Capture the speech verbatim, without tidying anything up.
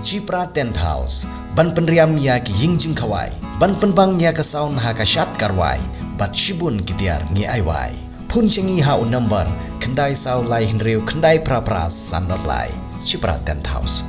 Chipra Tent House, ban pynriam ïa ki ïing jingkhawai, ban pynbang ïa ka sound ha ka shad ka rwai, bad shibun ki tiar ngi ai wai. Phone sha ngi ha u number khyndai saw lai hynriew khyndai phra phra san nod lai. Chipra Tent House.